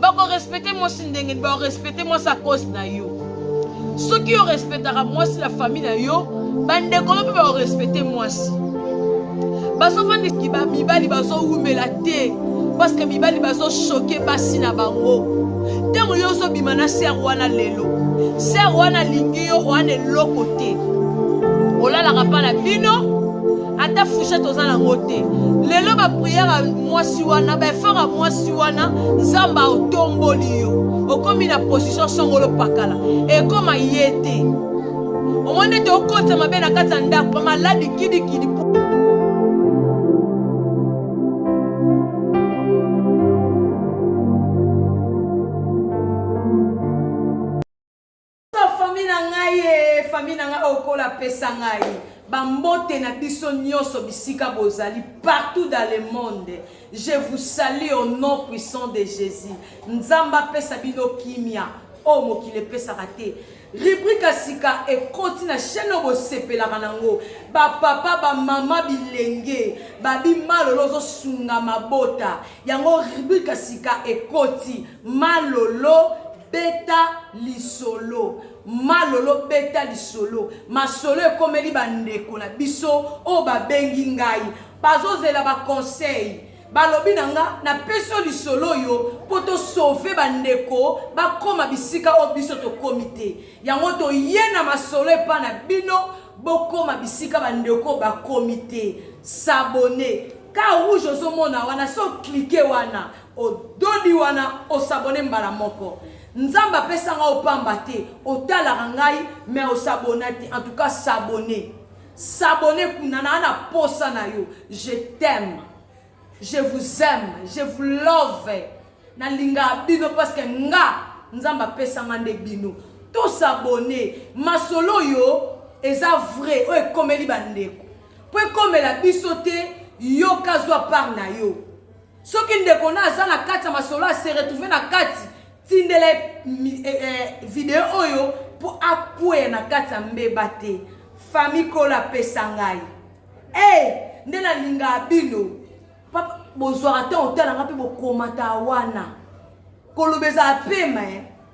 Bakorespecte mwasi ndenge nini? Bakorespecte mwasi a cause na yo. Soki yo respectaka mwasi na famille na yo, bandeko no mpe bakorespecte mwasi. Bazofandisi mibali bazowumela te parce que mibali bazochoke basi na bango. Ntango yo ozobima na sere wana lelo, sere wana alingi yo wana eloko te, olalaka mpa na bino ata fourchette oza nango te. Lelo bapriere ya mwasi wana, baeffort ya mwasi wana, Nzambe otomboli yo, okomi na position songolo pakala, ekoma ye te. Omoni ete okotisa mabe na kati ya ndako, maladi kidikidi. Famille na ngai e famille na ngai oyo kola apesa ngai bambote na biso nyonso bisika bozali partout dans le monde, je vous salue au nom puissant de Jésus. Nzambe apesa bino kimia oyo mokili epesaka te. Rubrique ya sika ekoti na chaîne oyo bosepelaka nango, bapapa bamama bilenge babi malolo ozosunga mabota yango. Rubrique ya sika ekoti, malolo beta lisolo. Malolo beta lisolo, masolo ekomeli bandeko na biso oyo babengi ngai, bazozela baconseil. Balobi na nga napesi yo lisolo oyo mpo tosauve bandeko bakóma bisika oyo biso tokómi te. Yango toye na masolo epa na bino, bokóma bisika bandeko bakómi te. S'abonner ka rouge ozomona wana, so clique wana, ododi wana, osabone mbala moko. Nzambe apesanga opamba te, otalaka ngai mais osabona te. En tout cas s'abonner, s'abonner kuna na na posa na yo. Je t'aime, je vous aime, je vous love. Nalingaka bino parce que nga Nzambe apesanga nde bino. Tosabone, masolo oyo eza vrai, oyo ekomeli bandeko mpo ekomela biso te. Yoka, zwa part na yo. Soki ndeko na aza na kati ya masolo, ase retrouve na kati, tindela video oyo mpo akweya na kati ya mbeba te. Famille kola apesa ngai e nde nalingaka bino. Papa, bozwaka ntango otalanga mpe bokomata wana. Koloba eza pema,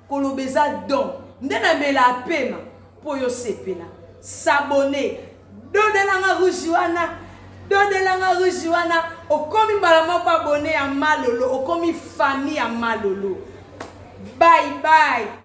koloba eza don nde namela pema mpo yo sepela. S'abonner, dodelanga rouge wana, dodelanga rouge wana, okomi mbala moko abonné ya Malolo, okomi famille ya Malolo. Bye bye.